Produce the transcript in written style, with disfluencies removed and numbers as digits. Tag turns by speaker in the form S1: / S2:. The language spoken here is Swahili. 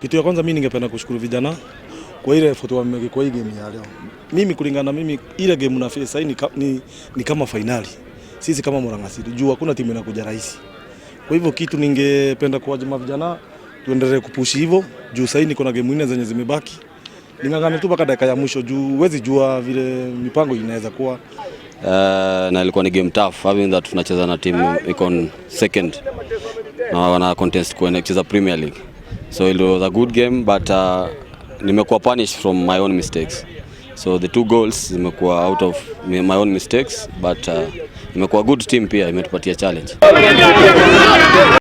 S1: Kitu ya kwanza, mimi ningependa kushukuru vijana kwa ile effort wameweka kwa hii game ya leo. Mimi, kulingana na mimi, ile game na face sasa ni kama finali. Sisi kama Murang'a Seal, juu hakuna timu inakuja rahisi. Kwa hivyo kitu ningependa kuwajima vijana, tuendelee kupush hivyo juu sasa niko na game nne zenye zimebaki. Ning'ang'ane tu mpaka dakika ya mwisho juu huwezi jua vile mipango inaweza kuwa.
S2: Na ilikuwa ni game tough, having that tunacheza na team iko on second na wana contest kucheza Premier League, so it was a good game, but nimekuwa punished from my own mistakes. So the two goals zimekuwa out of my own mistakes, but imekuwa good team, pia imetupatia challenge.